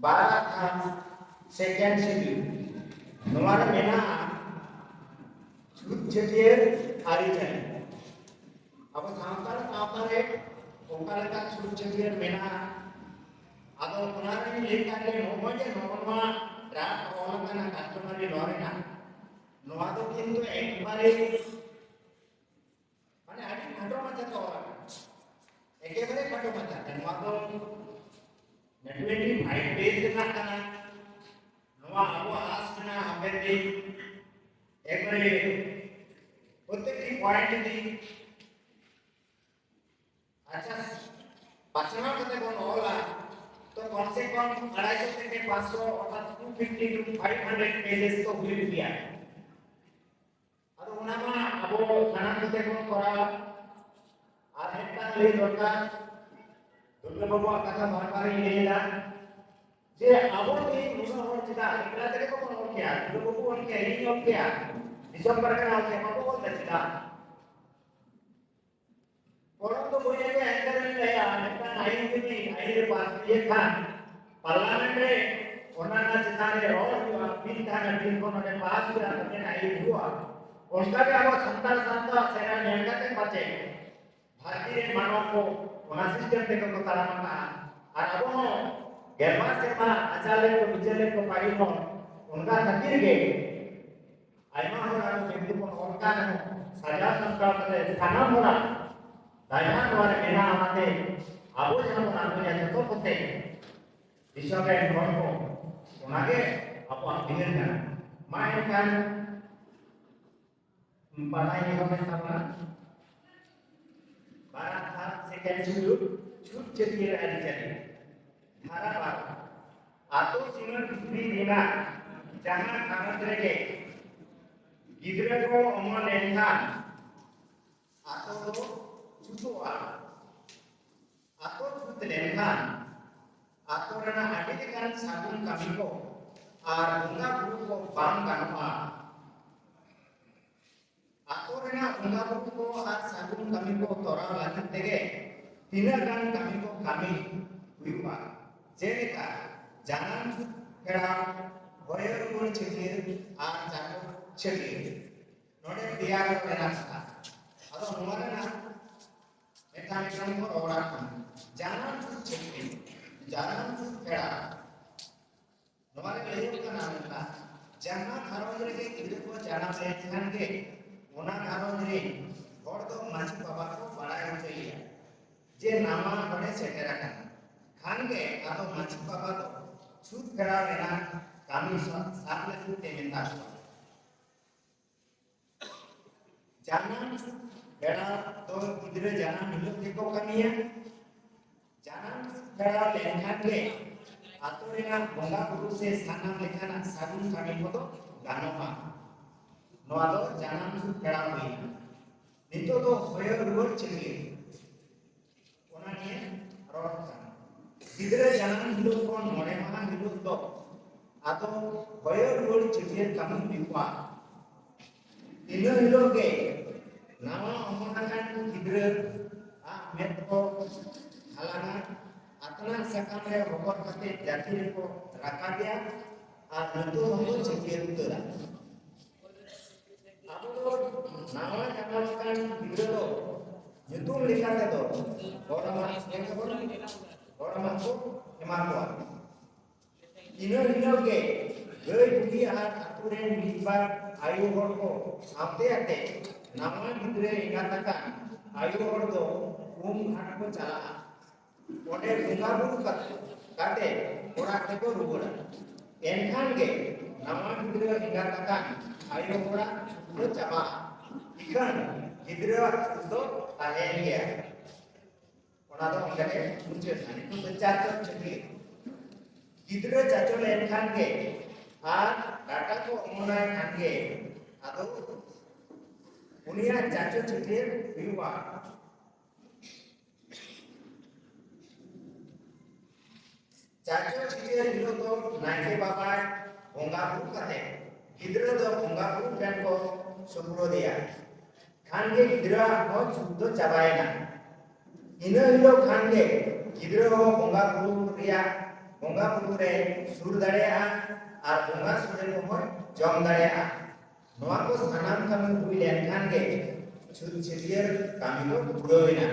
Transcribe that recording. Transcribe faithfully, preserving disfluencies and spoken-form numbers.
ᱵᱟᱨ ᱟᱠᱷᱲᱟ second schedule, ᱱᱚᱣᱟ ᱨᱮ ᱢᱮᱱᱟᱜᱼᱟ ᱪᱷᱩᱛ ᱪᱷᱟᱹᱴᱭᱟᱹᱨ ᱟᱹᱨᱤᱪᱟᱹᱞᱤ᱾ ᱟᱵᱚ ᱥᱟᱱᱛᱟᱲ ᱥᱟᱶᱛᱟ ᱨᱮ ᱚᱠᱟ ᱞᱮᱠᱟ ᱪᱷᱩᱛ ᱪᱷᱟᱹᱴᱭᱟᱹᱨ ᱢᱮᱱᱟᱜᱼᱟ, ᱟᱫᱚ ᱚᱱᱟ ᱨᱮᱧ ᱞᱟᱹᱭ ᱠᱟᱜ ᱜᱮ, ᱱᱚᱜᱼᱚᱭ ᱡᱮ ᱱᱚᱜᱼᱚ ᱱᱚᱣᱟ ᱰᱨᱟᱯᱴ ᱚᱞ ᱟᱠᱟᱱᱟ customary law ᱨᱮᱱᱟᱜ, ᱱᱚᱣᱟ ᱫᱚ ᱠᱤᱱᱛᱩ ᱮᱠᱵᱟᱨᱮ ᱢᱟᱱᱮ ᱟᱹᱰᱤ ᱠᱷᱟᱴᱚ ᱢᱟᱪᱷᱟ ᱛᱮ ᱚᱞ ᱟᱠᱟᱱᱟ, ᱮᱠᱮᱵᱟᱨᱮ ᱠᱷᱟᱴᱚ ᱢᱟᱪᱷᱟ ᱛᱮ᱾ ᱱᱚᱣᱟ ᱫᱚ ᱴᱩᱭᱮᱱᱴᱤ ᱯᱷᱟᱭᱤᱵᱷ ᱯᱮᱡᱽ ᱨᱮᱱᱟᱜ ᱠᱟᱱᱟ᱾ ᱱᱚᱣᱟ ᱟᱵᱚᱣᱟᱜ ᱟᱥ ᱨᱮᱱᱟᱜ ᱦᱟᱯᱮᱱ ᱫᱤᱱ ᱮᱠᱵᱟᱨᱮ ᱯᱨᱚᱛᱮᱠᱴᱤ ᱯᱚᱭᱮᱱᱴ ᱡᱩᱫᱤ ᱟᱪᱪᱷᱟ ᱯᱟᱥᱱᱟᱣ ᱠᱟᱛᱮ ᱵᱚᱱ ᱚᱞᱟ, ᱛᱚ ᱠᱚᱢ ᱥᱮ ᱠᱚᱢ ᱟᱲᱟᱭᱥᱚ ᱛᱷᱮᱠᱮ ᱯᱟᱸᱪᱥᱚ, ᱚᱨᱛᱷᱟᱛ two fifty to five hundred pages ᱛᱚ ᱦᱩᱭᱩᱜ ᱜᱮᱭᱟ᱾ ᱟᱫᱚ ᱚᱱᱟ ᱢᱟ ᱟᱵᱚ ᱥᱟᱱᱟᱢ ᱠᱚᱛᱮ ᱵᱚᱱ ᱠᱚᱨᱟᱣᱟ᱾ ᱟᱨ ᱢᱤᱫᱴᱟᱝ ᱞᱟᱹᱭ ᱫᱚᱨᱠᱟᱨ, ᱫᱩᱨᱜᱟᱹ ᱵᱟᱵᱩᱣᱟᱜ ᱠᱟᱛᱷᱟ ᱵᱟᱨ ᱵᱟᱨ ᱤᱧ ᱞᱟᱹᱭ ᱮᱫᱟ, ᱡᱮ ᱟᱵᱚ ᱛᱮᱦᱮᱧ ᱱᱩᱱᱟᱹᱜ ᱦᱚᱲ ᱪᱮᱫᱟᱜ ᱮᱠᱞᱟ ᱛᱮᱜᱮ ᱵᱚᱱ ᱚᱞ ᱠᱮᱭᱟ, ᱫᱩᱨᱜᱟᱹ ᱵᱟᱵᱩ ᱚᱞ ᱠᱮᱭᱟ, ᱤᱧ ᱚᱞ ᱠᱮᱭᱟ, ᱫᱤᱥᱚᱢ ᱯᱟᱨᱜᱟᱱᱟ ᱚᱞ ᱠᱮᱭᱟ, ᱵᱟᱵᱚ ᱚᱞ ᱮᱫᱟ ᱪᱮᱫᱟᱜ? ᱯᱚᱨᱚᱵᱽ ᱫᱚ ᱵᱟᱹᱧ ᱟᱹᱜᱩᱭᱟ, ᱮᱱᱛᱮ ᱨᱮᱦᱚᱸᱧ ᱞᱟᱹᱭᱟ, ᱢᱤᱫᱴᱟᱝ ᱟᱹᱭᱤᱱ ᱡᱩᱫᱤ ᱟᱹᱭᱤᱱ ᱨᱮ ᱯᱟᱥ ᱤᱭᱟᱹ ᱠᱷᱟᱱ, ᱯᱟᱨᱞᱟᱢᱮᱱᱴ ᱨᱮ ᱚᱱᱟ ᱨᱮᱱᱟᱜ ᱪᱮᱛᱟᱱ ᱨᱮ ᱨᱚᱲ ᱦᱩᱭᱩᱜᱼᱟ, ᱵᱤᱞ ᱛᱟᱦᱮᱱᱟ, ᱵᱤᱞ ᱠᱷᱚᱱ ᱚᱸᱰᱮ ᱯᱟᱥ ᱦᱩᱭᱩᱜᱼᱟ, ᱢᱤᱫᱴᱮᱱ ᱟᱹᱭᱤᱱ ᱦᱩᱭᱩᱜᱼᱟ᱾ ᱚᱱᱠᱟ ᱜᱮ ᱟᱵᱚ ᱥᱟᱱᱛᱟᱲ ᱥᱟᱶᱛᱟ ᱥᱮᱨᱟ ᱧᱮᱞ ᱠᱟᱛᱮ ᱯᱟᱪᱮ ᱫᱷᱟᱹᱨᱛᱤ ᱨᱮᱱ ᱢᱟᱱᱣᱟ ᱠᱚ ᱚᱱᱟ ᱥᱤᱥᱴᱮᱢ ᱛᱮᱜᱮ ᱠᱚ ᱛᱟᱲᱟᱢ ᱟᱠᱟᱫᱼᱟ᱾ ᱟᱨ ᱟᱵᱚ ᱦᱚᱸ ᱜᱮᱞᱵᱟᱨ ᱥᱮᱨᱢᱟ ᱟᱪᱟᱨ ᱞᱮᱫ ᱠᱚ, ᱵᱤᱪᱟᱹᱨ ᱞᱮᱫ ᱠᱚ ᱯᱟᱹᱦᱤᱞ ᱦᱚᱲ, ᱚᱱᱠᱟ ᱠᱷᱟᱹᱛᱤᱨ ᱜᱮ ᱟᱭᱢᱟ ᱦᱚᱲ ᱟᱵᱚ ᱵᱤᱱᱛᱤ ᱵᱚᱱ ᱚᱞ ᱠᱟᱱ ᱨᱮᱦᱚᱸ, ᱥᱟᱡᱟᱣ ᱥᱟᱢᱴᱟᱣ ᱠᱟᱛᱮ ᱥᱟᱱᱟᱢ ᱦᱚᱲᱟᱜ ᱫᱟᱭᱵᱷᱟᱨ ᱱᱚᱣᱟ ᱨᱮ ᱢᱮᱱᱟᱜᱼᱟ᱾ ᱚᱱᱟᱛᱮ ᱟᱵᱚ ᱡᱟᱦᱟᱸ ᱵᱚᱱ ᱟᱹᱜᱩᱭᱟ ᱡᱚᱛᱚ ᱠᱚᱛᱮ ᱫᱤᱥᱚᱢ ᱨᱮᱱ ᱦᱚᱲ ᱠᱚ, ᱚᱱᱟᱜᱮ ᱟᱵᱚᱣᱟᱜ ᱩᱭᱦᱟᱹᱨ ᱠᱟᱱᱟ᱾ ᱢᱟ ᱮᱱᱠᱷᱟᱱ ᱯᱟᱲᱦᱟᱣ ᱮᱦᱚᱵ ᱮᱱ ᱛᱟᱵᱚᱱᱟ᱾ ᱵᱟᱨ ᱟᱠᱷᱲᱟ ᱥᱮᱠᱮᱱᱰ ᱥᱤᱰᱩᱞ, ᱪᱷᱩᱛ ᱪᱷᱟᱹᱴᱭᱟᱹᱨ ᱟᱹᱨᱤᱪᱟᱹᱞᱤ᱾ ᱫᱷᱟᱨᱟ ᱵᱟᱨ, ᱟᱛᱳ ᱥᱤᱢᱟᱹ ᱵᱷᱤᱛᱨᱤ ᱨᱮᱱᱟᱜ ᱡᱟᱦᱟᱸ ᱜᱷᱟᱨᱚᱸᱡᱽ ᱨᱮᱜᱮ ᱜᱤᱫᱽᱨᱟᱹ ᱠᱚ ᱚᱢᱚᱱ ᱞᱮᱱᱠᱷᱟᱱ ᱟᱛᱳ ᱫᱚ ᱪᱷᱩᱛᱩᱜᱼᱟ᱾ ᱟᱛᱳ ᱪᱷᱩᱛ ᱞᱮᱱᱠᱷᱟᱱ ᱟᱛᱳ ᱨᱮᱱᱟᱜ ᱟᱹᱰᱤ ᱞᱮᱠᱟᱱ ᱥᱟᱹᱜᱩᱱ ᱠᱟᱹᱢᱤ ᱠᱚ ᱟᱨ ᱵᱚᱸᱜᱟ ᱵᱩᱨᱩ ᱠᱚ ᱵᱟᱝ ᱜᱟᱱᱚᱜᱼᱟ᱾ ᱟᱛᱳ ᱨᱮᱱᱟᱜ ᱵᱚᱸᱜᱟ ᱵᱩᱨᱩ ᱠᱚ ᱟᱨ ᱥᱟᱹᱜᱩᱱ ᱠᱟᱹᱢᱤ ᱠᱚ ᱛᱚᱨᱟᱣ ᱞᱟᱹᱜᱤᱫ ᱛᱮᱜᱮ ᱛᱤᱱᱟᱹᱜ ᱜᱟᱱ ᱠᱟᱹᱢᱤ ᱠᱚ ᱠᱟᱹᱢᱤ ᱦᱩᱭᱩᱜᱼᱟ᱾ ᱡᱮᱞᱮᱠᱟ, ᱡᱟᱱᱟᱢ ᱪᱷᱩᱛ ᱯᱷᱮᱲᱟᱣ, ᱦᱚᱭᱚ ᱨᱩᱣᱟᱹᱲ ᱪᱷᱟᱹᱴᱭᱟᱹᱨ ᱟᱨ ᱪᱟᱠᱚ ᱪᱷᱟᱹᱴᱭᱟᱹᱨ᱾ ᱱᱚᱰᱮ ᱯᱮᱭᱟ ᱨᱚᱲ ᱨᱮᱱᱟᱜ ᱠᱟᱛᱷᱟ᱾ ᱟᱫᱚ ᱱᱚᱣᱟ ᱨᱮᱱᱟᱜ ᱢᱤᱫᱴᱟᱝ ᱢᱤᱫᱴᱟᱝ ᱵᱚᱱ ᱨᱚᱲᱟ᱾ ᱡᱟᱱᱟᱢ ᱪᱷᱩᱛ ᱪᱷᱟᱹᱴᱭᱟᱹᱨ, ᱡᱟᱱᱟᱢ ᱪᱷᱩᱛ ᱯᱷᱮᱲᱟᱣ᱾ ᱱᱚᱣᱟ ᱨᱮ ᱞᱟᱹᱭᱚᱜ ᱠᱟᱱᱟ ᱱᱚᱝᱠᱟ, ᱡᱟᱦᱟᱸ ᱜᱷᱟᱨᱚᱸᱡᱽ ᱨᱮᱜᱮ ᱜᱤᱫᱽᱨᱟᱹ ᱠᱚ ᱡᱟᱱᱟᱢ ᱞᱮᱱᱠᱷᱟᱱ ᱜᱮ ᱚᱱᱟ ᱜᱷᱟᱨᱚᱸᱡᱽ ᱨᱮᱱ ᱦᱚᱲ ᱫᱚ ᱢᱟᱹᱡᱷᱤ ᱵᱟᱵᱟ ᱠᱚ ᱵᱟᱲᱟᱭ ᱦᱚᱪᱚᱭᱮᱭᱟ ᱡᱮ ᱱᱟᱣᱟ ᱦᱚᱲᱮ ᱥᱮᱴᱮᱨ ᱟᱠᱟᱱᱟ᱾ ᱠᱷᱟᱱ ᱜᱮ ᱟᱫᱚ ᱢᱟᱹᱡᱷᱤ ᱵᱟᱵᱟ ᱫᱚ ᱪᱷᱩᱛ ᱯᱷᱮᱲᱟᱣ ᱨᱮᱱᱟᱜ ᱠᱟᱹᱢᱤ ᱥᱟ-, ᱥᱟᱵ ᱞᱟᱹᱜᱤᱫ ᱛᱮ ᱢᱮᱛᱟ ᱠᱚᱣᱟ᱾ ᱡᱟᱱᱟᱢ ᱪᱷᱩᱛ ᱯᱷᱮᱲᱟᱣ ᱫᱚ ᱜᱤᱫᱽᱨᱟᱹ ᱡᱟᱱᱟᱢ ᱦᱤᱞᱳᱜ ᱜᱮᱠᱚ ᱠᱟᱹᱢᱤᱭᱟ᱾ ᱡᱟᱱᱟᱢ ᱪᱷᱩᱛ ᱯᱷᱮᱲᱟᱣ ᱞᱮᱱᱠᱷᱟᱱ ᱜᱮ ᱟᱛᱳ ᱨᱮᱱᱟᱜ ᱵᱚᱸᱜᱟ ᱵᱩᱨᱩ ᱥᱮ ᱥᱟᱱᱟᱢ ᱞᱮᱠᱟᱱᱟᱜ ᱥᱟᱹᱜᱩᱱ ᱠᱟᱹᱢᱤ ᱠᱚᱫᱚ ᱜᱟᱱᱚᱜᱼᱟ᱾ ᱱᱚᱣᱟ ᱫᱚ ᱡᱟᱱᱟᱢ ᱪᱷᱩᱛ ᱯᱷᱮᱲᱟᱣ ᱦᱩᱭᱱᱟ᱾ ᱱᱤᱛᱚᱜ ᱫᱚ ᱦᱚᱭᱚ ᱨᱩᱣᱟᱹᱲ ᱪᱷᱟᱹᱴᱭᱟᱹᱨ, ᱚᱱᱟ ᱱᱤᱭᱮ ᱨᱚᱲ ᱠᱟᱱᱟ᱾ ᱜᱤᱫᱽᱨᱟᱹ ᱡᱟᱱᱟᱢ ᱦᱤᱞᱳᱜ ᱠᱷᱚᱱ ᱢᱚᱬᱮ ᱢᱟᱦᱟ ᱦᱤᱞᱳᱜ ᱫᱚ ᱟᱫᱚ ᱦᱚᱭᱚ ᱨᱩᱣᱟᱹᱲ ᱪᱷᱟᱹᱴᱭᱟᱹᱨ ᱠᱟᱹᱢᱤ ᱦᱩᱭᱩᱜᱼᱟ᱾ ᱤᱱᱟᱹ ᱦᱤᱞᱳᱜ ᱜᱮ ᱱᱟᱣᱟ ᱚᱢᱚᱱ ᱟᱠᱟᱱ ᱜᱤᱫᱽᱨᱟᱹ ᱟᱜ ᱢᱮᱫ ᱠᱚ ᱦᱟᱞᱟᱝᱟ, ᱟᱛᱱᱟᱜ ᱥᱟᱠᱟᱢ ᱨᱮ ᱦᱚᱵᱚᱨ ᱠᱟᱛᱮ ᱡᱟᱹᱛᱤ ᱨᱮᱠᱚ ᱨᱟᱠᱟᱵᱮᱭᱟ ᱟᱨ ᱧᱩᱛᱩᱢ ᱦᱚᱸᱠᱚ ᱪᱷᱟᱹᱴᱭᱟᱹᱨ ᱩᱛᱟᱹᱨᱟ᱾ ᱟᱵᱚ ᱫᱚ ᱱᱟᱣᱟ ᱡᱟᱱᱟᱢ ᱟᱠᱟᱱ ᱜᱤᱫᱽᱨᱟᱹ ᱫᱚ ᱧᱩᱛᱩᱢ ᱞᱮᱠᱟ ᱛᱮᱫᱚ ᱦᱚᱲ ᱢᱟ ᱦᱚᱲ ᱢᱟ ᱠᱚ ᱮᱢᱟ ᱠᱚᱣᱟ᱾ ᱤᱱᱟᱹ ᱦᱤᱞᱳᱜ ᱜᱮ ᱜᱟᱹᱭ ᱵᱩᱰᱷᱤ ᱟᱨ ᱟᱹᱛᱩ ᱨᱮᱱ ᱢᱤᱫ ᱵᱟᱨ ᱟᱭᱳ ᱦᱚᱲ ᱠᱚ ᱥᱟᱶᱛᱮ ᱟᱛᱮ ᱱᱟᱣᱟ ᱜᱤᱫᱽᱨᱟᱹ ᱮᱸᱜᱟᱛ ᱟᱠᱟᱱ ᱟᱭᱳ ᱦᱚᱲ ᱫᱚ ᱩᱢ ᱜᱷᱟᱴ ᱠᱚ ᱪᱟᱞᱟᱜᱼᱟ᱾ ᱚᱸᱰᱮ ᱵᱚᱸᱜᱟ ᱵᱩᱨᱩ ᱠᱟᱛᱮ, ᱠᱟᱛᱮ ᱚᱲᱟᱜ ᱛᱮᱠᱚ ᱨᱩᱣᱟᱹᱲᱟ᱾ ᱮᱱᱠᱷᱟᱱ ᱜᱮ ᱱᱟᱣᱟ ᱜᱤᱫᱽᱨᱟᱹ ᱮᱸᱜᱟᱛ ᱟᱠᱟᱱ ᱟᱭᱳ ᱦᱚᱲᱟᱜ ᱪᱷᱩᱛ ᱫᱚ ᱪᱟᱵᱟᱜᱼᱟ, ᱤᱠᱷᱟᱹᱱ ᱜᱤᱫᱽᱨᱟᱹᱣᱟᱜ ᱪᱷᱩᱛ ᱫᱚ ᱛᱟᱦᱮᱸᱭᱮᱱ ᱜᱮᱭᱟ᱾ ᱚᱱᱟ ᱫᱚ ᱚᱸᱰᱮ ᱜᱮ ᱢᱩᱪᱟᱹᱫ ᱮᱱᱟ᱾ ᱱᱤᱛᱚᱜ ᱫᱚ ᱪᱟᱪᱚ ᱪᱷᱟᱹᱴᱭᱟᱹᱨ᱾ ᱜᱤᱫᱽᱨᱟᱹ ᱪᱟᱪᱚ ᱞᱮᱱᱠᱷᱟᱱ ᱜᱮ ᱟᱨ ᱰᱟᱴᱟ ᱠᱚ ᱚᱢᱚᱱᱟᱭ ᱠᱷᱟᱱ ᱜᱮ ᱟᱫᱚ ᱩᱱᱤᱭᱟᱜ ᱪᱟᱪᱚ ᱪᱷᱟᱹᱴᱭᱟᱹᱨ ᱦᱩᱭᱩᱜᱼᱟ᱾ ᱪᱟᱪᱚ ᱪᱷᱟᱹᱴᱭᱟᱹᱨ ᱦᱤᱞᱳᱜ ᱫᱚ ᱱᱟᱭᱠᱮ ᱵᱟᱵᱟᱭ ᱵᱚᱸᱜᱟ ᱵᱩᱨᱩ ᱠᱟᱛᱮ ᱜᱤᱫᱽᱨᱟᱹ ᱫᱚ ᱵᱚᱸᱜᱟ ᱵᱩᱨᱩ ᱴᱷᱮᱱ ᱠᱚ ᱥᱩᱯᱨᱩᱫᱮᱭᱟ᱾ ᱠᱷᱟᱱ ᱜᱮ ᱜᱤᱫᱽᱨᱟᱹᱣᱟᱜ ᱦᱚᱸ ᱪᱷᱩᱛ ᱫᱚ ᱪᱟᱵᱟᱭᱮᱱᱟ᱾ ᱤᱱᱟᱹ ᱦᱤᱞᱳᱜ ᱠᱷᱟᱱ ᱜᱮ ᱜᱤᱫᱽᱨᱟᱹ ᱦᱚᱸ ᱵᱚᱸᱜᱟ ᱵᱩᱨᱩ ᱨᱮᱭᱟᱜ ᱵᱚᱸᱜᱟ ᱵᱩᱨᱩ ᱨᱮ ᱥᱩᱨ ᱫᱟᱲᱮᱭᱟᱜᱼᱟ ᱟᱨ ᱵᱚᱸᱜᱟ ᱥᱚᱲᱮ ᱠᱚᱦᱚᱸ ᱡᱚᱢ ᱫᱟᱲᱮᱭᱟᱜᱼᱟ᱾ ᱱᱚᱣᱟ ᱠᱚ ᱥᱟᱱᱟᱢ ᱠᱟᱹᱢᱤ ᱦᱩᱭ ᱞᱮᱱᱠᱷᱟᱱ ᱜᱮ ᱪᱷᱩᱛ ᱪᱷᱟᱹᱴᱭᱟᱹᱨ ᱠᱟᱹᱢᱤ ᱫᱚ ᱯᱩᱨᱟᱹᱣ ᱮᱱᱟ᱾